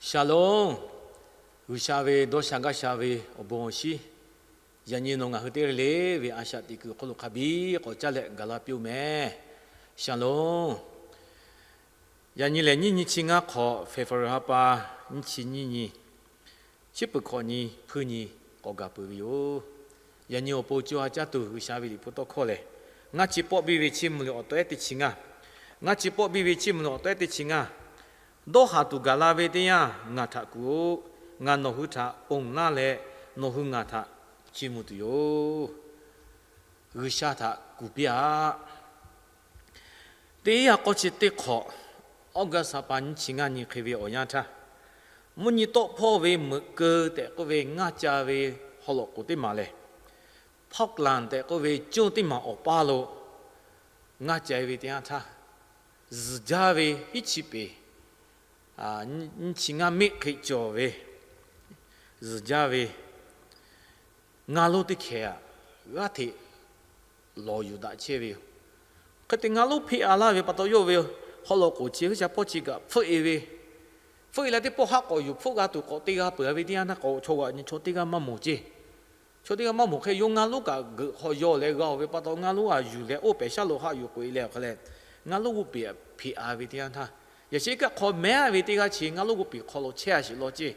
Shalom. G'uiˬsha ve dawˇ sha gaˇ sha ve awˬ bon awˬ shinˉ, yaꞈ nyi nawˬ ngaˬ hui teˇ g'aˇ le ve a shaꞈ teꞈ kuiˬ hk'oˆ lo hk'a biˇ k'awꞈ caˇ leh gaˬ la piˇ-oˆ meh. Shalom. Yaꞈ nyi lehˬ, nyiˇ nyi chi ngaˇ hk'awꞈ, February ha pa nyiˇ chi nyiˇ nyi, chi peuˬ hkawꞈ nyi hpuiˇ nyi k'awꞈ gaˬ peuˬ ve yoˬ. Yaꞈ nyi awˬ pon co ha caˇ tuˬ G'uiˬsha ve Liꞈ hpu tawˇ hkawˇ lehˬ, ngaˇ chi pawˆ biˇ ve chiˇ mvuh liꞈ awˬ tawehˉ teˇ chi ngaˇ, ngaˇ chi pawˆ biˇ ve chiˇ mvuh liꞈ awˬ tawehˉ teˇ chi ngaˇ, Dawˇ haˍ tuˬ gaˬ la ve teˇ yanˇ ngaˬ htaꞈ kuˬ-oˆ. Ngaˬ nawˬ hui htaꞈ ponˬ laˇ leh, nawˬ hui ngaˬ htaꞈ chiˇ mvuh tuˬ yoˬ. G'uiˬsha htaꞈ kuˬ piˇ-aꞈ. Teˇ yanˇ k'awˇ chi teˇ hk'awꞈ, August ha pa nyiˇ chi ngaˇ nyi hk'e ve awˬ yanˇ htaˇ, mvuhˇ nyi tawˆ hpawˇ ve meuꞈ keu tehꞈ k'oˆ ve ngaˇ ca ve haw loꞈ k'oˍ teˇ maˬ lehˬ, Falkland tehꞈ k'oˆ ve cuˇ teˇ maˬ awˬ paˇ lo ngaˇ ca ve teˇ yanˇ htaˇ, zuhˬ jaˇ ve hiˉ chi peˍ, nyiˇ chi ngaˇ miˆ hk'e cawˬ ve zuhˬ jaˇ ve ngaˇ lonˉ teˇ hkeh-aꞈ g'aˇ hteꞈ lawˬ yuˬ daꞈ chehˇ ve yoˬ. Hk'e te ngaˇ lonˉ hpeˆ-a laˇ ve pa taw, yawˇ ve haw loꞈ k'oˍ chi hui sha pawˆ chi kaꞈ hpfuhˆ-e ve, hpfuhˆ-e leh teˇ pawˆ haˆ k'awꞈ yuˬ hpfuhˆ g'a tuˬ k'awꞈ te g'a peuˬ ve teˇ yanˇ htaˇ, k'awꞈ chaw g'aꞈ nyi chaw teˇ g'aˇ maˇ mawˬ ceˇ. Chaw teˇ g'aˇ maˇ mawˬ hk'e, yawˇ ngaˇ lonˉ kaꞈ geuꞈ hk'aw yaw leh g'a-oˬ ve pa taw, ngaˇ lonˉ-aꞈ yuˬ leh oˇ pehˍ shaˉ lo haˆ yuˬ k'oꞈ-e leh awˬ hk'a leh, ngaˇ lonˉ g'oˇ peˍ hpeˆ-a ve teˇ yanˇ htaˇ, yaꞈ sheh kaˆ hk'aw mehˉ ve teˇ g'aˇ chi ngaˇ lonˉ g'oˇ peˍ hk'aw lo chehˇ-a sheˍ law ceˇ.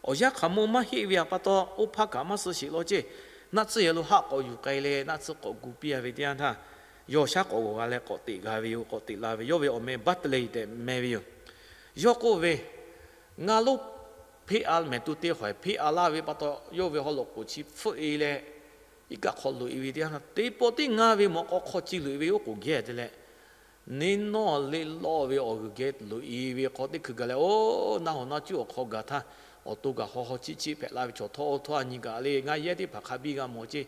Awˬ yanˇ hk'aˬ mawˇ maˇ heˆ ve pa taw, oˇ hpaˇ kaꞈ maˇ suh sheˍ law ceˇ. Naˆ tsuhˇ yehˬ lo haˆ k'awꞈ yuˬ k'ai leh, naˆ tsuhˇ k'awꞈ gu piˇ-a ve teˇ yanˇ htaˇ, yawˇ shaˉ k'awꞈ g'awˬ g'a leh k'awꞈ teꞈ g'a ve yoˬ. K'awꞈ teꞈ la ve yawˇ ve awˬ meh Bartley tehꞈ meh ve yoˬ. Yawˇ k'oˆ ve, ngaˇ lonˉ hpeˆ-a mehˍ to te hk'awꞈ hpeˆ-a laˇ ve pa taw, yawˇ ve haw loꞈ k'oˍ chi hpfuhˆ-e leh, iˉ kaˆ hk'aw loꞈ-e ve teˇ yanˇ htaˇ, teˇ pawˆ teˇ ngaˇ ve mawꞈ k'aw hk'aw chi loꞈ-e ve oˉ k'oˍ geh te leh, neˇ nawˇ leˇ lawˇ ve awˬ g'uiˬ geh loꞈ-e ve hk'aw teˇ hkui gaˬ leh, oˇ naˆ hoꞈ naˆ cuˉ awˬ hk'aw gaˬ htaˇ, awˬ to kaꞈ haw haw chiˆ chiˆ hpehꞈ la ve chaw htawˇ, oˇ htawˇ a nyi kaꞈ le, ngaˇ yehˉ teˇ hpaˍ hk'a biˇ g'a mawˬ ceˇ.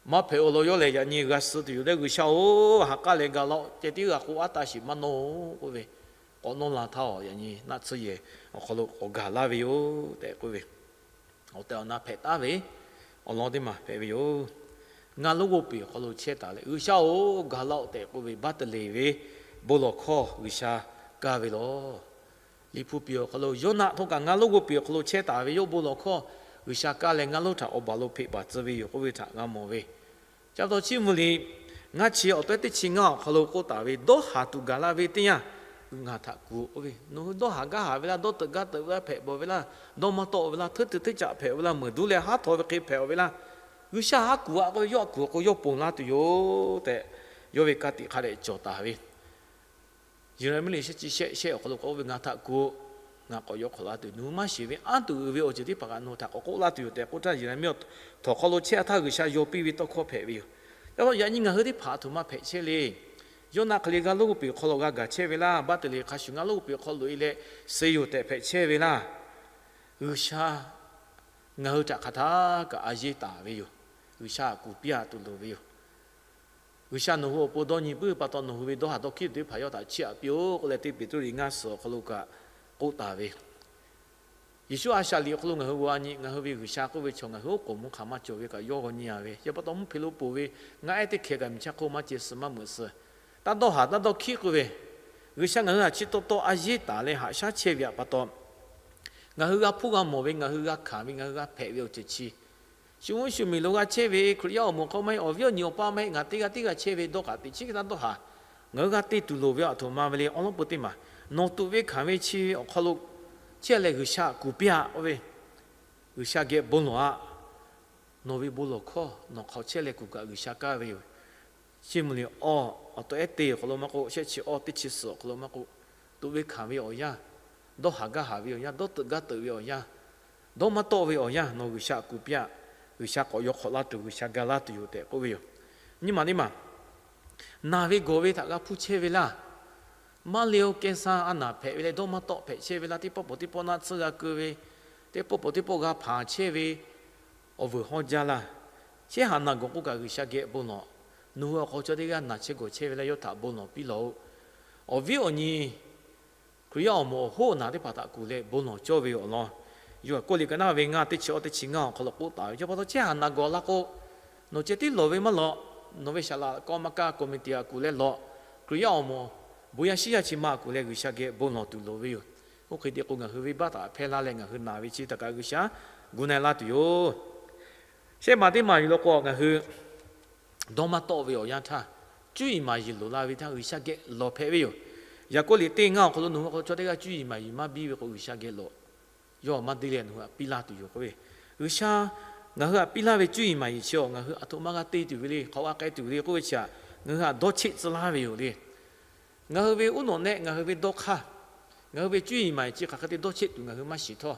Maˇ hpehꞈ-o law, yawˇ lehˬ yaꞈ nyi g'a suh tuˬ yoˬ leh, G'uiˬsha-oˬ, ha k'aˉ leh ga laˇ-oˆ, ceh tiˉ g'a k'o aˉ taˇ shiˍ maˇ nawˇ-oˬ k'oˆ ve, k'awꞈ nawˇ la htaˇ-aˬ, yaꞈ nyi naˆ tsuhˇ yehˬ awˬ hk'aw lo k'awꞈ gaˬ laˇ ve yoˬ tehꞈ k'oˆ ve, awˬ tehˬ awˬ na hpehꞈ taˉ ve awˬ lawn teˇ maˬ hpehꞈ ve yoˬ. Ngaˇ lonˉ g'oˇ peˍ awˬ hk'aw lo chehˇ taˍ leh, G'uiˬsha-oˬ, gaˬ laˇ-oˆ tehꞈ k'oˆ ve Bartley ve bon lawˬ hkawˇ G'uiˬsha kaˇ ve lawˬ. Liꞈ hpu piˍ awˬ hk'aw lo Yoˇnaˆ htawˇ kaꞈ ngaˇ lonˉ g'oˇ peˍ awˬ hk'aw lo chehˇ taˍ ve, yawˇ bon lawˬ hkawˇ G'uiˬsha kaˇ leh ngaˇ lonˉ htaꞈ awˬ baˬ lo hpeꞈ baˬ tcuh ve yoˬ k'oˆ ve htaꞈ g'a mawˬ ve. Chi pa taw chiˇ mvuh liꞈ ngaˇ chi awˬ tawehˉ teˇ chi ngaˇ awˬ hk'aw lo k'oˆ taˍ ve, dawˇ haˍ tuˬ gaˬ la ve teˇ yanˇ ngaˬ htaꞈ kuˬ-oˆ ve, nawˬ hui dawˇ haˍ gaˇ haˍ ve laˇ, dawˇ teuꞈ gaˇ teuꞈ ve laˇ, hpehꞈ bawˬ ve laˇ, dawˇ maˇ tawˆ ve laˇ, hteˇ tuˬ hteˇ caꞈ hpehꞈ ve laˇ, meuˬ duˉ leh haˉ htaw ve hk'e hpehꞈ-aˬ ve laˇ, G'uiˬsha haˉ kuˬ-aꞈ k'oˆ ve, yawˇ haˉ kuˬ-a k'o yawˇ ponˬ laˇ tuˬ yoˬ tehꞈ, yawˇ ve ka tiꞈ hk'a dehꞈ cawˬ taˍ ve. Yeˍraˍmiˆ liꞈ shehˆ chi shehˆ shehˆ awˬ hk'aw lo k'oˆ ve, Ngaˬ htaꞈ kuˬ-oꞈ, ngaˬ k'awꞈ yaw hk'awꞈ laˇ tuˬ, nawˬ hui maˇ shiˍ ve anˉ tuˬ uiˍ ve awˬ ceuˬ teˇ hpaˍ kaꞈ nawˬ hui htaꞈ k'awꞈ k'oˆ laˇ tuˬ yoˬ tehꞈ k'oˆ htaˇ, Yeˍraˍmiˆ htawˇ hk'aw lo chehˇ htaˇ G'uiˬsha yaw piˇ ve tawˇ hkawˇ hpehꞈ ve yoˬ. Yaꞈ hk'aˇ yaꞈ nyi ngaˬ hui teˇ hpaˍ a htoꞈ ma hpehꞈ chehˇ le. Yoˇnaˆ hk'e le ngaˇ lonˉ g'oˇ peˍ hk'aw lo g'a gaˬ chehˇ ve laˇ, Bartley hk'a shuˍ ngaˇ lonˉ g'oˇ peˍ hk'aw loꞈ-e leh suh yoˬ tehꞈ hpehꞈ chehˇ ve laˇ. G'uiˬsha ngaˬ hui htaꞈ hk'aˬ htaˇ kaꞈ a yeˇ taˍ ve yoˬ. G'uiˬsha kuˬ piˇ-aꞈ tuˬ loˍ ve yoˬ. G'uiˬsha nawˬ hui awˬ pon dawˇ nyi puiˉ pa taw, nawˬ hui ve dawˇ haˍ dawˇ hkiˉ tuˬ teˇ hpaˍ yawˇ htaꞈ chiˇ aꞈ piˇ-oˆ k'oˆ leh, teˇ Peˍtruˆ liꞈ ngaˇ suhˍ awˬ hk'aw lo kaꞈ k'oˆ taˍ ve. Yeˍsuˆ a shaꞈ liꞈ awˬ hk'aw lo ngaˬ hui g'aw-a nyi, ngaˬ hui ve G'uiˬsha k'oˆ ve chaw ngaˬ hui oˉ k'oˍ mvuhˇ hk'aˬ maˇ cawˬ ve kaꞈ yawˇ g'aw nyi-a ve. Chi pa taw mvuhˇ hpe lo poˬ ve ngaˇ ehˉ teˇ hkeh kaꞈ miˬ chaˇ hk'oˆ maˇ ceh suh maˇ meuꞈ suh. Taˇ dawˇ haˍ taˇ dawˇ hkiˉ k'oˆ ve, G'uiˬsha ngaˬ hui htaꞈ chi taw taw a yeˇ taˍ leh haꞈ shaˉ chehˇ ve pa taw, ngaˬ hui g'a hpuˇ g'a mawˬ ve, ngaˬ hui g'a hkanˍ ve, ngaˬ hui g'a hpehꞈ ve awˬ ceuˬ chi, shu mvuhˇ shu miˬ lo g'a chehˇ ve, Hkriꞈ yaˇ awˬ moˍ hk'aw maˇ heˆ, awˬ viˉ awˬ nyi awˬ pa maˇ heˆ, ngaˬ teˇ g'aˇ teˇ g'aˇ chehˇ ve dawˇ kaꞈ teꞈ chiˉ hk'e taˇ dawˇ haˍ. Ngaˬ hui g'a te tuˬ loˍ ve a htoꞈ ma ve le. Awˬ lawn peu teˇ maˬ nawˬ tuꞈ ve hkanˍ ve chi ve awˬ hk'aw lo chehˇ leh G'uiˬsha kuˬ piˇ-aꞈ k'oˆ ve, G'uiˬsha geh bon lawˬ-aꞈ. Nawˬ ve bon lawˬ hkawˇ nawˬ hk'aw chehˇ leh kuˬ kaꞈ G'uiˬsha kaˇ ve yoˬ. Chi mvuhˇ liꞈ awˬ tawꞈ ehˉ te awˬ hk'aw lo maˇ k'oˆ, shehˆ chi awˇ teˇ chi suhˍ awˬ hk'aw lo maˇ k'oˆ, tuꞈ ve hkanˍ ve awˬ yanˇ, dawˇ haˍ gaˇ haˍ ve awˬ yanˇ, dawˇ teuꞈ gaˇ teuꞈ ve awˬ yanˇ, dawˇ maˇ tawˆ ve awˬ yanˇ nawˬ G'uiˬsha kuˬ piˇ-aꞈ. G'uiˬsha k'awꞈ yaw hk'awꞈ laˇ tuˬ, G'uiˬsha ga laˇ tuˬ yoˬ tehꞈ k'oˆ ve yoˬ. Nyiˇ maˬ teˇ maˬ, naˬ ve gawˬ ve htaꞈ g'a hpuˇ chehˇ ve laˇ. Maˇ le-o, cancer a naˬ hpehꞈ ve leh dawˇ maˇ tawˆ hpehꞈ chehˇ ve laˇ. Teˇ pawˆ pawˬ teˇ pawˆ naˆ tsuhˇ g'a keu ve, teˇ pawˆ pawˬ teˇ pawˆ g'a hpanˍ chehˇ ve, awˬ vuiˬ hawˇ jaˇ laˇ. Chehˇ haꞈ naˬ gawˬ k'oˆ kaꞈ G'uiˬsha geh bon lawˬ. Nawˬ hui awˬ hk'aw chaw teˇ g'aˇ naˬ chehˇ gawˬ chehˇ ve laˇ, yawˇ htaꞈ bon lawˬ piˇ lawˬ-oꞈ. Awˬ viˉ awˬ nyi Hkriꞈ yaˇ awˬ moˍ awˬ hoˉ naˬ teˇ hpaˍ htaꞈ kuˬ leh bon lawˬ cawˇ ve yoˬ awˬ lawn, yawˇ k'oˆ liꞈ ka naˇ ve ngaˇ teˇ chi awˇ teˇ chi ngaˇ awˬ hk'aw lo k'oˆ taˍ ve. Chi pa taw chehˇ haꞈ naˬ gawˬ la k'o, nawˬ ceh tiˉ lawˬ ve maˇ lawꞈ. Nawˬ ve saˍ laꞈ k'aw maˇ kaˇ committee a kuˬ leh lawꞈ. Hkriꞈ yaˇ awˬ moˍ bon yaˇ shiˉ yaˇ chi ma a kuˬ leh G'uiˬsha geh bon lawˬ tuˬ loˍ ve yoˬ. Oˇ hk'e te k'o, ngaˬ hui venˇbaˆ htaꞈ hpehˇ laˇ leh ngaˬ hui naˬ ve chi htaꞈ kaꞈ G'uiˬsha gu na-e laˇ tuˬ yoˬ. Shehˆ maˬ teˇ maˬ yuˬ law k'o, ngaˬ hui dawˇ maˇ tawˆ ve awˬ yanˇ htaˇ, cuˇ yiˍ maˍ yiˍ loˍ la ve htaˇ G'uiˬsha geh lawˬ hpehꞈ ve yoˬ. Yaˍkoˆ liꞈ teˇ ngaˇ awˬ hk'aw lo nawˬ hui hk'aw lo chaw teˇ g'aˇ cuˇ yiˍ maˍ yiˍ maˇ biˇ ve k'o, G'uiˬsha geh lawˬ, yawˇ maˇ deˇ leh nawˬ hui htaꞈ piˇ laˇ tuˬ yoˬ k'oˆ ve. G'uiˬsha ngaˬ hui htaꞈ piˇ laˇ ve cuˇ yiˍ maˍ yiˍ chi awˬ ngaˬ hui aˬ htoꞈ ma g'a te tuˬ ve le, hk'awꞈ g'a k'ai tuˬ ve le k'oˆ ve chi htaꞈ ngaˬ hui htaꞈ dawˇ cheˆ tcuh laˇ ve yoˬ le. Ngaˬ hui ve uˉ nawꞈ nehˆ, ngaˬ hui ve dawˇ hk'aˇ, ngaˬ hui ve cuˇ yiˍ maˍ yiˍ chi hk'aˬ hk'e te dawˇ cheˆ tuˬ ngaˬ hui maˇ shiˍ htawˇ,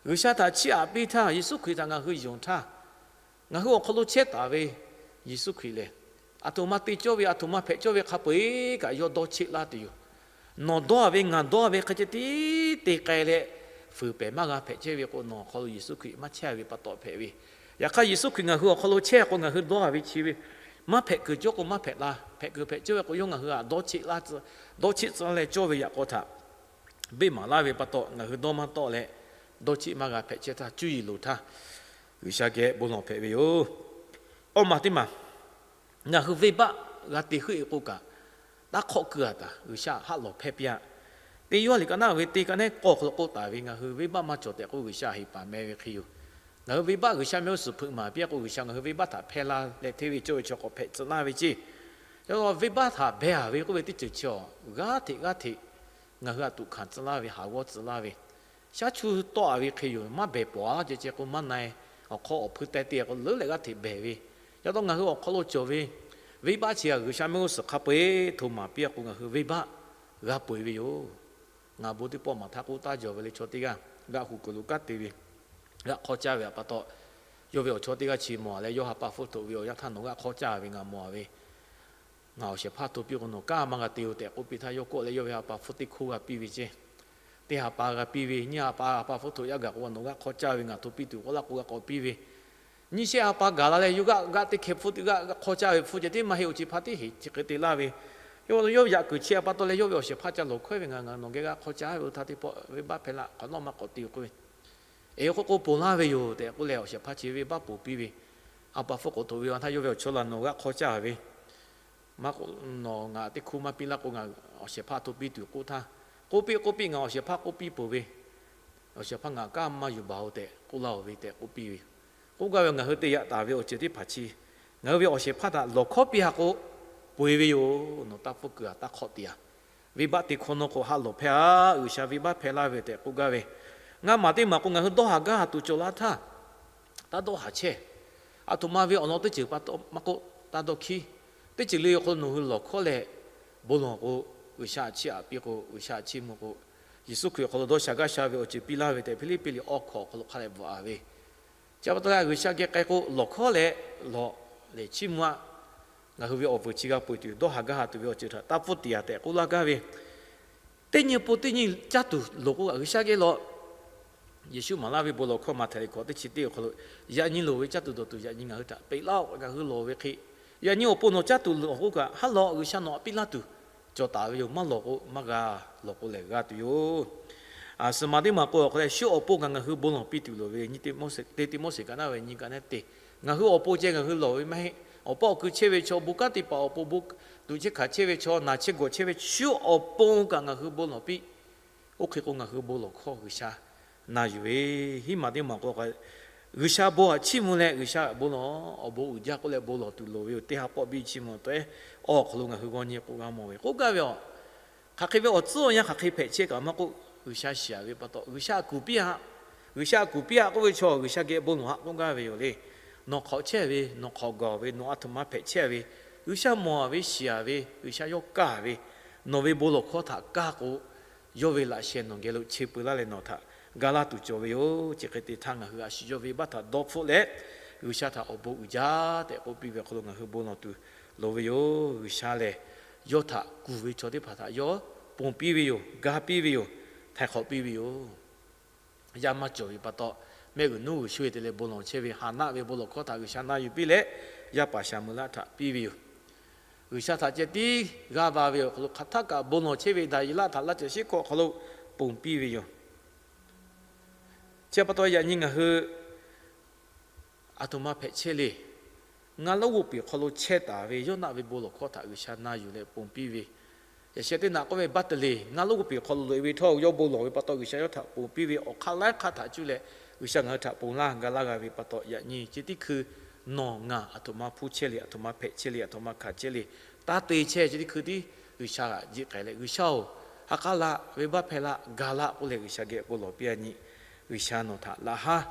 G'uiˬsha htaꞈ chiˇ aꞈ piˇ htaˇ, Yeˍsuˆ Hkriꞈ htaꞈ ngaˬ hui yonˍ htaˇ, ngaˬ hui awˬ hk'aw lo chehˇ taˍ ve Yeˍsuˆ Hkriꞈ lehˬ, aˬ htoꞈ ma te cawˇ ve, aˬ htoꞈ ma hpehꞈ cawˇ ve hk'a peu-eˬ kaꞈ yawˇ dawˇ cheˆ laˇ tuˬ yoˬ. Nawˬ dawˇ ve, ngaˬ dawˇ ve hk'e ceh tiˉ te k'ai leh, fuiˍ pehˍ maˇ g'a hpehꞈ chehˇ ve k'o, nawˬ awˬ hk'aw lo Yeˍsuˆ Hkriꞈ maˇ chehˇ ve pa taw hpehꞈ ve. Yaꞈ hk'aˇ, Yeˍsuˆ Hkriꞈ ngaˬ hui awˬ hk'aw lo chehˇ k'o, ngaˬ hui dawˇ ve chi ve maˇ hpehꞈ kuiˬ cawˇ k'o maˇ hpehꞈ la, hpehꞈ kuiˬ hpehꞈ cawˇ ve k'o, yawˇ ngaˬ hui htaꞈ dawˇ cheˆ tcuh laˇ leh cawˇ ve yaꞈ k'aw htaꞈ beˆ maˍ laˇ ve pa taw, ngaˬ hui dawˇ maˇ tawˆ leh, dawˇ cheˆ maˇ g'a hpehꞈ chehˇ htaˇ, cuˇ yiˍ loˍ htaˇ, G'uiˬsha geh bon lawˬ hpehꞈ ve yoˬ. Awˇ maˬ teˇ maˬ, ngaˬ hui venˇbaˆ g'a te heuˆ-e k'oˆ kaꞈ, taˇ hk'awˆ keu-a taˍ, G'uiˬsha haˆ lawˬ hpehˇ piˇ-aˆ. Teˇ Yoˇhanˬ liꞈ ka naˉ ve teˇ ka nehˉ k'awˇ hk'aw lo k'oˆ taˍ ve, ngaˬ hui venˇbaˆ maˇ cawˬ tehꞈ k'o, G'uiˬsha heˍ paˍ meh ve hk'e yoˬ. Ngaˬ hui venˇbaˆ G'uiˬsha mehˆ g'uˇ suhˍ hpeuꞈ maˍ piˇ-aˆ k'o, G'uiˬsha ngaˬ hui venˇbaˆ htaꞈ hpehˇ laˇ leh hteˇ ve cawˇ ve chaw k'awꞈ hpehꞈ tcuh laˇ ve ceˇ. Yaꞈ hk'aˇ, venˇbaˆ htaꞈ behˬ-a ve k'oˆ ve teˇ ceuˬ chi awˬ g'aˇ hteꞈ g'aˇ hteꞈ ngaˬ hui htaꞈ tuꞈ hkanˍ tcuh laˇ ve, haˍ g'awˇ tcuh laˇ ve, shaˉ chuˇ tawˆ-a ve hk'e yoˬ. Maˇ behˬ pawˍ-a laˇ ceh ceh k'o, maˇ na-e. Awˬ hk'aw awˬ hpui teh te k'o, leuˉ leh g'aˇ hteꞈ behˬ ve. Yaꞈ hk'aˇ, ngaˬ hui awˬ hk'aw lo cawˬ ve venˇbaˆ chi htaꞈ G'uiˬsha mehˆ g'uˇ suhˍ hk'a peu-eˬ htoꞈ maˍ piˇ-aˆ k'o, ngaˬ hui venˇbaˆ g'a peu-eˬ ve yoˬ. Ngaˬ bon teˇ pawˆ maˍ htaˇ k'oˆ taˉ jaw ve le, chaw teˇ g'aˇ g'aˆ hu kuiˬ lo kanˉ te ve, g'aˆ hk'aw caˇ ve pa taw, yawˇ ve awˬ chawˇ teˇ g'aˇ chi mawˬ-a leh, yawˇ ha pa hpfuhˇ htoꞈ ve awˬ yanˇ htaˇ nawˬ g'aˆ hk'aw caˇ ve ngaˬ mawˬ-a ve, ngaˬ awˬ shehˍ hpaˇ hto piˇ k'o, nawˬ kanˉ maˇ g'a te-o tehꞈ k'oˆ piˇ htaˇ, yawˇ kawˆ leh yawˇ ve ha pa hpfuhˇ teˇ hkoˇ g'a piˇ ve ceˇ. Teˇ ha pa g'a piˇ ve, nyiˇ ha pa ha pa hpfuhˇ htoꞈ yaˇ gaˬ k'o, nawˬ g'aˆ hk'aw caˇ ve ngaˬ hto piˇ tuˬ k'oˆ laˇ k'o, g'aˆ k'awꞈ piˇ ve. Nyiˇ shehˆ ha pa gaˬ la leh, yawˇ g'aˆ g'aˆ teˇ hkeh hpfuhˇ teˇ g'aˇ g'aˆ hk'aw caˇ ve hpfuhˇ ceh tiˉ maˇ heˆ, awˬ ceˬ hpaˇ teˇ heˍ chi hk'e te laˇ ve. Yawˇ yawˇ yaꞈ kuiˬ chi pa taw leh, yawˇ ve awˬ shehˍ hpaˇ ca lawˬ hkawehˇ ve, Ngaˬ ngaˬ nawˬ geh g'aˆ hk'aw caˇ ve, oˇ htaˇ teˇ pawˆ venˇbaˆ hpehˇ laˇ, hk'awꞈ nawˉ maˇ k'awꞈ te-o k'oˆ ve. Eˬ, k'oˆ k'o ponˬ laˇ ve yoˬ tehꞈ k'oˆ leh, awˬ shehˍ hpaˇ chi venˇbaˆ ponˬ piˇ ve. Ha pa hpfuhˇ k'awꞈ htoꞈ ve awˬ htaˇ, yawˇ ve awˬ chawˇ la nawˬ g'aˆ hk'aw caˇ ve maˇ k'o, nawˬ ngaˬ teˇ hkoˇ maˇ piˇ laˇ k'o, ngaˬ awˬ shehˍ hpaˇ hto piˇ tuˬ k'oˆ htaˇ, k'oˆ piˇ k'oˆ piˇ, ngaˬ awˬ shehˍ hpaˇ k'oˆ piˇ peuˬ ve, awˬ shehˍ hpaˇ ngaˬ kanˉ maˇ yuˬ baˬ-o tehꞈ k'oˆ laˇ-oˬ ve tehꞈ k'oˆ piˇ ve. K'oˆ gaˇ ve, ngaˬ hui te yaꞈ taˍ ve awˬ ceuˬ teˇ hpaˍ chi ngaˬ hui ve awˬ shehˍ hpaˇ htaꞈ lawˬ hkawˉ piˇ ha k'o, peu-eˬ ve yoˬ. Nawˬ taˇ pfuhˇ kuiˬ-a, taˇ hk'awˆ te-a. Venˇbaˆ te hkawˇ nawˇ k'o, haˆ lawˬ hpehˇ-a. G'uiˬsha venˇbaˆ hpehˇ laˇ ve tehꞈ k'oˆ gaˇ ve. Ngaˇ maˬ teˇ maˬ k'o, ngaˬ hui dawˇ haˍ gaˇ haˍ tuˬ cawˬ laˇ htaˇ, taˇ dawˇ haˍ chehˇ. Aˬ htoꞈ ma ve awˬ lawn teˇ ceuˬ pa taw maˇ k'oˆ, taˇ dawˇ hkiˉ. Teˇ ceuˬ le awˬ hk'aw lo nawˬ hui lawˬ hkawˉ leh bon lawˬ k'o, G'uiˬsha htaꞈ chiˇ aꞈ piˇ k'o, G'uiˬsha htaꞈ chiˇ mvuh k'o, Yeˍsuˆ Hkriꞈ awˬ hk'aw lo dawˇ sha gaˇ sha ve awˬ ceuˬ piˇ laˇ ve tehꞈ, Hpiˇliˇpiˆ liꞈ awˇ hkawꞈ awˬ hk'aw lo hk'a dehꞈ bvuhꞈ-a ve. Chi pa taw leh, G'uiˬsha geh k'ai k'o, lawˬ hkawˉ leh lawˬ leh chiˇ mvuh-aˆ. Ngaˬ hui ve awˬ vuiˬ chi g'a peu-eˬ tuˬ, dawˇ haˍ gaˇ haˍ tuˬ ve awˬ ceuˬ htaꞈ taˇ pfuhˇ tiˍ-a tehꞈ k'oˆ laˇ gaˇ ve. Teˇ nyi pon teˇ nyi caˇ tuˬ loˍ k'o, G'uiˬsha geh lawˬ. Yeˍsuˆ maˍ laˇ ve bon lawˬ hkawˇ Maꞈhtehˍ liꞈ hkawꞈ teˇ chi teˇ awˬ hk'aw lo, yaꞈ nyi loˍ ve caˇ tuˬ dawˬ tuˬ yaꞈ nyi ngaˬ hui htaꞈ peꞈ laˇ-oˆ. Ngaˬ hui lawˬ ve hk'e, yaꞈ nyi awˬ pon nawˬ caˇ tuˬ loˍ k'oˆ kaꞈ, haˉ lawˬ, G'uiˬsha nawˬ htaꞈ piˇ laˇ tuˬ cawˬ taˍ ve yoˬ. Maˇ lawˬ k'o, maˇ g'a lawˬ k'o lehˬ g'a tuˬ yoˬ. Suhˍ maˬ teˇ maˬ k'o, awˬ hk'aw leh shu awˬ pon kaꞈ ngaˬ hui bon lawˬ piˇ tuˬ loˍ ve, teˇ Tiˆmoˉseˍ kaꞈ naˉ ve nyi ka nehˉ te. Ngaˬ hui awˬ pon ceh ngaˬ hui lawˬ ve maˇ heˆ. Awˬ pa awˬ kui chehˇ ve chaw, bon kanˉ te paˍ awˬ pon, bon tuꞈ chehˇ hkanˍ chehˇ ve chaw, naˬ chehˇ gawˬ chehˇ ve shu awˬ pon kaꞈ ngaˬ hui bon lawˬ piˇ. Oˇ hk'e k'o, ngaˬ hui bon lawˬ hkawˇ G'uiˬsha na yuˬ ve. Hiˉ maˬ teˇ maˬ k'o, G'uiˬsha bon htaꞈ chiˇ mvuh leh G'uiˬsha bon lawˬ, awˬ bon uiˍ jaˇ k'oˆ leh bon lawˬ tuˬ loˍ ve yoˬ. Teˇ ha pawˆ biˇ chiˇ mvuh taw-e, awˬ hk'aw lo ngaˬ hui g'aw nyi k'oˆ g'a mawˬ ve k'oˆ gaˇ ve yoˬ. Hk'aˬ hk'e ve awˬ tcuhˉ awˬ yanˇ hk'aˬ hk'e hpehꞈ chehˇ kaꞈ maˇ k'oˆ, G'uiˬsha shiˍ-a ve pa taw, G'uiˬsha kuˬ piˇ-a. G'uiˬsha kuˬ piˇ-a k'oˆ ve chaw, G'uiˬsha geh bon lawˬ haꞈ k'oˆ gaˇ ve yoˬ le. Nawˬ hk'awꞈ chehˇ ve, nawˬ hk'awꞈ gaˬ ve, nawˬ aˬ htoꞈ ma hpehꞈ chehˇ ve, G'uiˬsha mawˬ-a ve, shiˍ-a ve, G'uiˬsha yawˇ kaˇ ve, nawˬ ve bon lawˬ hkawˇ htaꞈ kaˇ k'o, yawˇ ve laꞈ sheh nawˬ geh lo che peu laˇ leh nawˬ htaꞈ ga laˇ tuˬ cawˬ ve yoˬ. Chi hk'e te htaˇ, ngaˬ hui a shu yawˇ ve venˇbaˆ htaꞈ dawˇ hpfuhˆ leh, G'uiˬsha htaꞈ awˬ bon uiˍ jaˇ tehꞈ k'oˆ piˇ ve awˬ hk'aw lo ngaˬ hui bon lawˬ tuˬ loˍ ve yoˬ. G'uiˬsha lehˬ, yawˇ htaꞈ kuˬ ve chaw teˇ hpaˍ htaꞈ yawˇ ponˬ piˇ ve yoˬ, ga piˇ ve yoˬ, htaiˍ hk'awꞈ piˇ ve yoˬ. Yaˇ maˇ cawˬ ve pa taw, mehˆ g'uiˬ nuˉ g'uiˬ sho-e te leh bon lawˬ chehˇ ve Haˍnaˆ ve bon lawˬ hkawˇ htaꞈ G'uiˬsha na yuˬ piˇ leh, yaˇ paˍ Saˍmuˍlaˆ htaꞈ piˇ ve yoˬ. G'uiˬsha htaꞈ ceh tiˉ g'aˇ va ve awˬ hk'aw lo hk'aˬ htaˆ kaꞈ bon lawˬ chehˇ ve Daˍyeˍlaˆ htaꞈ laˇ ceuˬ shiˉ hkawꞈ awˬ hk'aw lo ponˬ piˇ ve yoˬ. Chi pa taw yaꞈ nyi ngaˬ hui aˬ htoꞈ ma hpehꞈ chehˇ le. Ngaˇ lonˉ g'oˇ piˍ hk'aw lo chehˇ taˍ ve Yoˇnaˆ ve bon lawˬ hkawˇ htaꞈ G'uiˬsha na yuˬ leh ponˬ piˇ ve, Yaꞈ sheh teˇ naꞈ k'oˆ ve, Baˇ te le, ngaˇ lonˉ k'oˆ piˍ hk'aw lo loꞈ-e ve htawˇ, yawˇ bon lawˬ ve pa taw G'uiˬsha yawˇ htaꞈ ponˬ piˇ ve awˬ hk'aˇ laiˉ hk'aˇ htaꞈ cuˇ leh G'uiˬsha ngaˬ hui htaꞈ ponˬ laˇ ga laˇ g'a ve pa taw, yaꞈ nyi chi teˇ hkui nawˬ ngaˬ aˬ htoꞈ ma hpuˇ chehˇ le, aˬ htoꞈ ma hpehꞈ chehˇ le, aˬ htoꞈ ma hkanˍ chehˇ le, taˇ te chehˇ chi teˇ hkui tiˉ G'uiˬsha htaꞈ jiˆ k'ai leh, G'uiˬsha-oˬ, ha k'aˉ laˇ, venˇbaˆ hpehˇ laˇ, ga laˇ k'oˆ leh G'uiˬsha geh bon lawˬ piˇ-a nyi. G'uiˬsha nawˬ htaꞈ laꞈ haˉ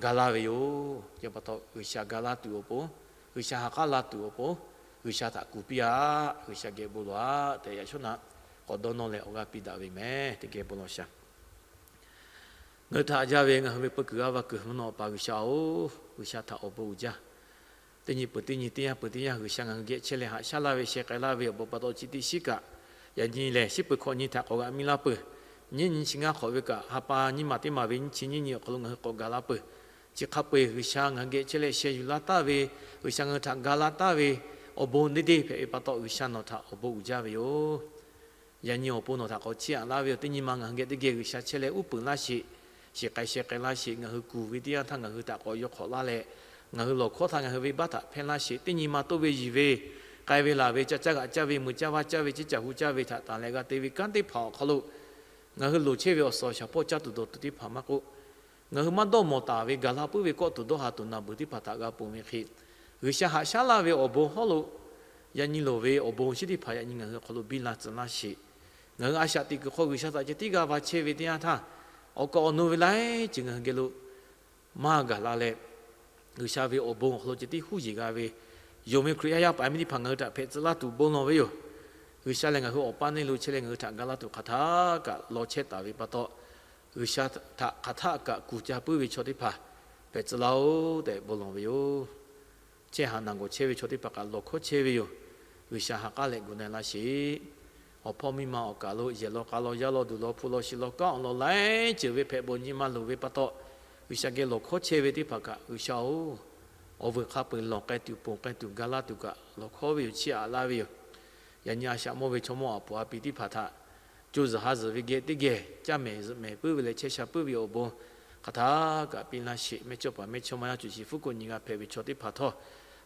ga laˇ ve yoˬ. Chi pa taw G'uiˬsha ga laˇ tuˬ awˬ pon, G'uiˬsha ha k'aˉ la tuˬ awˬ pon, G'uiˬsha htaꞈ kuˬ piˇ-a. G'uiˬsha geh bon lawˬ-a tehꞈ yaꞈ shawˉ naꞈ k'awꞈ dawˇ nawˇ leh awˬ g'aˇ piˇ daꞈ ve meh. Teˇ geh bon lawˬ shaˍ. Ngaˬ hui htaꞈ jaˇ ve ngaˬ hui ve peu kuiˬ g'aˇ va kuiˬ mvuhˇ naw awˬ pa G'uiˬsha-oˬ, G'uiˬsha htaꞈ awˬ bon uiˍ jaˇ. Teˇ nyi peuˬ teˇ nyi, teˇ yanˇ peuˬ teˇ yanˇ, G'uiˬsha ngaˬ hui geh chehˇ leh haꞈ shaˉ laˇ ve sheh k'ai laˇ ve awˬ bon pa taw chi teˇ shiˉ kaꞈ, yaꞈ nyi lehˬ shiˉ peuˬ hkawꞈ nyi htaꞈ k'awꞈ g'aꞈ mi laˇ peuˬ. Nyiˇ nyi chi ngaˇ hk'awꞈ ve kaꞈ, ha pa nyiˇ maˬ teˇ maˬ ve nyiˇ chi nyiˇ nyi awˬ hk'aw lo ngaˬ hui k'awꞈ ga laˇ peuˬ. Chi hk'a peu-eˬ G'uiˬsha ngaˬ hui geh chehˇ leh sheh yuˬ laˇ taˍ ve, G'uiˬsha ngaˬ hui htaꞈ ga laˇ taˍ ve awˬ bon deˇ deˇ hpehꞈ ve pa taw, G'uiˬsha nawˬ htaꞈ awˬ bon uiˍ jaˇ ve yoˬ. Yaꞈ nyi awˬ pon nawˬ htaꞈ k'awꞈ chiˇ aꞈ laˇ ve yoˬ. Teˇ nyi ma ngaˬ hui geh teˇ geh G'uiˬsha chehˇ leh uˉ peunˍ laˇ sheˍ. Shiˍ k'ai sheh k'ai laˇ sheˍ. Ngaˬ hui kuˬ ve teˇ yanˇ htaˇ ngaˬ hui htaꞈ k'awꞈ yaw hk'awꞈ laˇ leh, ngaˬ hui lawˬ hkawˉ htaˇ ngaˬ hui venˇbaˆ htaꞈ hpehˇ laˇ sheˍ. Teˇ nyi ma toˆ ve yiˬ ve, k'ai ve laˬ ve, ca caˇ g'aꞈ caˇ ve, mui caˇ vaˇ caˇ ve, ciˇ caˬ hu caˇ ve htaꞈ tanˬ leh g'a te ve kanˉ teˇ hpaˍ awˬ hk'aw lo, ngaˬ hui loˍ chehˇ ve awˬ suhˍ awˬ shaˍ hpawˇ caˇ tuˬ dawˬ tuˬ teˇ hpaˍ maˇ k'oˆ, ngaˬ hui maˇ dawˇ mawˬ taˍ ve gaˬ la puiˉ ve kawˆ tuˬ dawˇ ha tuˬ naˬ beuˬ teˇ hpaˍ htaꞈ g'a ponˬ ve hk'e, G'uiˬsha haꞈ shaˉ laˇ ve awˬ bon hawˉ lo yaꞈ nyi loˍ ve awˬ bon chi teˇ hpaˍ yaꞈ nyi ngaˬ hui awˬ hk'aw lo biˇ la tcuh laˇ sheˍ. Ngaˬ hui a shaꞈ teꞈ kuiˬ hk'aw G'uiˬsha htaꞈ ceh tiˉ g'a va chehˇ ve teˇ yanˇ htaˇ, awˬ kaˍ awˬ nu ve laiˉ ceuˬ ngaˬ hui geh lo maˇ gaˬ la leh, G'uiˬsha ve awˬ bon awˬ hk'aw lo ceh tiˉ huˉ yeˬ g'a ve, yonˍ ve Hkriꞈ yaˇ yaˇ paˍ miˇ teˇ hpaˍ ngaˬ hui htaꞈ hpehꞈ tcuh laˇ tuˬ bon lawˬ ve yoˬ. G'uiˬsha lehˬ ngaˬ hui awˬ paˇ neˇ lo chehˇ leh ngaˬ hui htaꞈ ga laˇ tuˬ hk'aˬ htaˇ kaꞈ law chehˇ taˍ ve pa taw, G'uiˬsha htaꞈ hk'aˬ htaˇ kaꞈ kuˬ ca puiˉ ve chaw teˇ hpaˍ hpehꞈ tcuh laˇ-oˆ tehꞈ bon lawˬ ve yoˬ. Chehˇ haˍ naˬ gawˬ chehˇ ve chaw teˇ hpaˍ kaꞈ lawˬ hkawˉ chehˇ ve yoˬ. G'uiˬsha ha k'aˉ leh gu na laˇ sheˍ. Awˬ hpawˇ miˇ ma awˬ kaˬ lo yehˬ law k'a law yaˇ law duˬ law hpu law shi law kanˉ awˬ lawn laiˉ ceuˬ ve hpehꞈ bawˬ nyi ma luˬ ve pa taw, G'uiˬsha geh lawˬ hkawˉ chehˇ ve teˇ hpaˍ kaꞈ G'uiˬsha-oˬ, awˬ vuiˬ hk'a peu-eˬ lawˬ k'ai tuˬ ponˬ k'ai tuˬ ga laˇ tuˬ kaꞈ lawˬ hkawˉ ve yoˬ. Chiˇ aꞈ laˇ ve yoˬ. Yaꞈ nyi a shaꞈ mawˇ ve chaw mawˇ aˬ puˍ a pi teˇ hpaˍ htaꞈ co zuhˬ ha zuhˬ ve geh teˇ geh caˇ mehˍ zuhꞈ mehˍ puiˉ ve leh chehˇ sha puiˉ ve awˬ bon hk'aˬ htaˇ kaꞈ piˇ laˇ sheˍ. Mehˇ chawˇ paˍ mehˇ chawˇ ma yaˇ cuˬ shiˍ fuˉ k'oˆ nyi g'a hpehꞈ ve chaw teˇ hpaˍ htawˇ,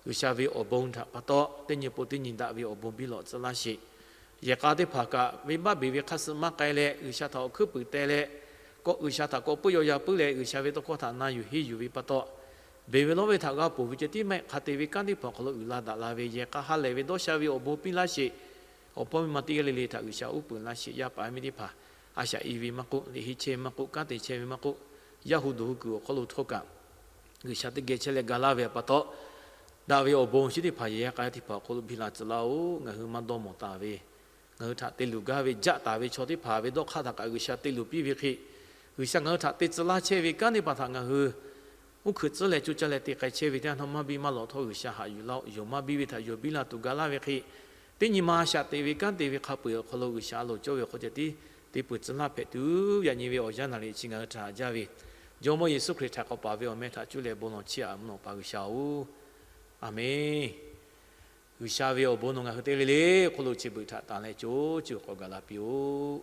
G'uiˬsha ve awˬ bon htaꞈ pa taw teˇ nyi po teˇ nyi daꞈ ve awˬ bon biˇ lawꞈ tcuh laˇ sheˍ. Yehˬ k'a teˇ hpaˍ kaꞈ venˇbaˆ beˬ ve hk'aˇ suh maˇ k'ai leh G'uiˬsha htaꞈ awˬ hkuiˉ puiˍ teh leh, kawˆ G'uiˬsha htaꞈ kawꞈ puiˉ yaw ya puiˉ leh G'uiˬsha ve tawˇ hkawˇ htaꞈ na yuˬ henˇ yuˬ ve pa taw, beˬ ve lawˇ ve htaꞈ g'a ponˬ ve ceh tiˉ maˇ heˆ. Hk'a te ve kanˉ teˇ hpaˍ awˬ hk'aw lo uiˍ la daꞈ la ve yehˬ k'a ha lehˬ ve dawˇ sha ve awˬ bon piˇ laˇ sheˍ. Awˬ hpawˇ miˇ ma teˇ g'aˇ le le htaꞈ G'uiˬsha uˉ peunˍ laˇ sheˍ. Yaˇ paˍ miˇ teˇ hpaˍ a shaꞈ i ve maˇ k'oˆ, liꞈ henˇ chehˇ ve maˇ k'oˆ, kanˉ te chehˇ ve maˇ k'oˆ, yaˇ hu duˬ hu kuiˬ awˬ hk'aw lo htawˇ kaꞈ G'uiˬsha teˇ geh chehˇ leh ga laˇ ve pa taw, daꞈ ve awˬ bon chi teˇ hpaˍ yehˬ k'a teˇ hpaˍ awˬ hk'aw lo biˇ la tcuh laˇ-oˆ. Ngaˬ hui maˇ dawˇ mawˬ taˍ ve, ngaˬ hui htaꞈ te luˬ gaˇ ve jaˆ taˍ ve chaw teˇ hpaˍ ve dawˇ hk'aˇ htaꞈ kaꞈ G'uiˬsha te luˬ piˇ ve hk'e, G'uiˬsha ngaˬ hui htaꞈ te tcuh laˇ chehˇ ve kanˉ teˇ hpaˍ htaꞈ ngaˬ hui uˉ hkuiꞈ tcuhˉ leh co caˇ leh te k'ai chehˇ ve teˇ yanˇ htaˇ maˇ biˇ maˇ lawꞈ htawˇ G'uiˬsha haꞈ yuˬ laˇ-oˆ. Yonˍ maˇ biˇ ve htaꞈ yonˍ biˇ la tuˬ ga laˇ ve hk'e, teˇ nyi ma a shaꞈ teꞈ ve kanˉ te ve hk'a peu-eˬ awˬ hk'aw lo G'uiˬsha a loˍ cawˇ ve awˬ hk'aw ceh tiˉ te peuˬ tcuh laˇ hpehꞈ tuˬ, yaꞈ nyi ve awˬ yanˇ naˍ riˍ chi ngaˬ hui htaꞈ jaˇ ve Jawˇmawˇ Yeˍsuˆ Hkriꞈ htaꞈ k'awꞈ paˍ ve awˬ meh htaꞈ cuˇ leh bon lawˬ chiˇ aꞈ mvuhˇ naw pa G'uiˬsha-oˬ, Aˍmenˇ. G'uiˬsha ve awˬ bon nawˬ ngaˬ hui te le le hk'oˆ lo chi beuꞈ htaꞈ tanˬ leh co cuˇ k'awꞈ gaˬ la piˇ-oˆ.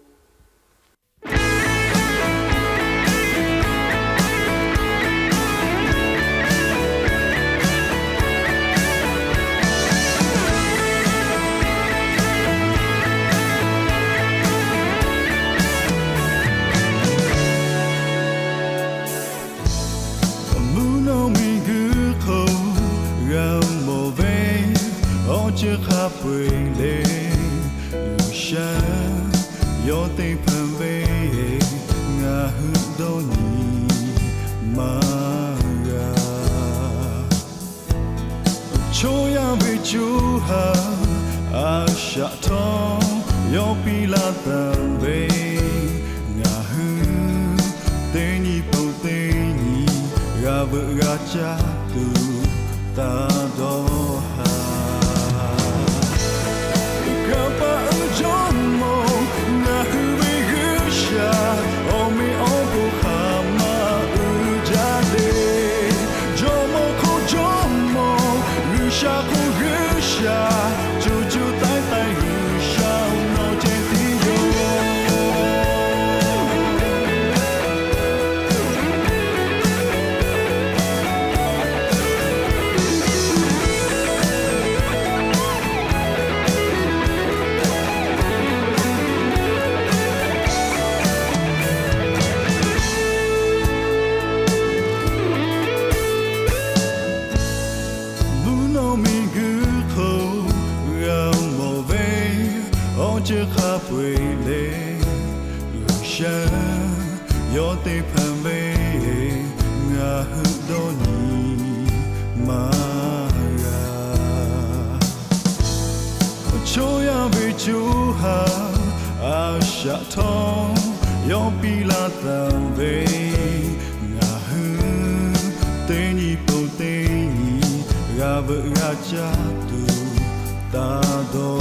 Mvuhˇ naw miˬguiˬ hk'oˆ g'a mawˬ ve awˬ ceuˬ hk'a peu-eˬ le, G'uiˬsha yawˇ te hpanˍ ve ngaˬ hui dawˇ nyi maˇ g'a. Chaw yaˇ ve co ha a shaꞈ htawˇ yawˇ piˇ laˇ taˍ ve, ngaˬ hui teˇ nyi pon teˇ nyi g'a veuꞈ g'a caˇ tuˬ taˇ dawˇ haˍ. Kaˍ paˍ uiˍ Jawˇmawˇ, ngaˬ hui ve G'uiˬsha, awˬ meꞈ awˬ hponˇ hk'aˬ ma uiˍ jaˇ le. Jawˇmawˇ hk'oˆ Jawˇmawˇ, G'uiˬsha hk'oˆ G'uiˬsha, co co taiˉ taiˉ G'uiˬsha nawˬ ceh tiˉ yoˬ. G'uiˬsha, yawˇ teˇ hpaˍ ve ngaˬ hui dawˇ nyi maˇ g'a. Chaw yaˇ ve co ha a shaꞈ htawˇ yawˇ piˇ laˇ taˍ ve, ngaˬ hui teˇ nyi pon teˇ nyi g'a veuꞈ g'a caˇ tuˬ taˇ dawˇ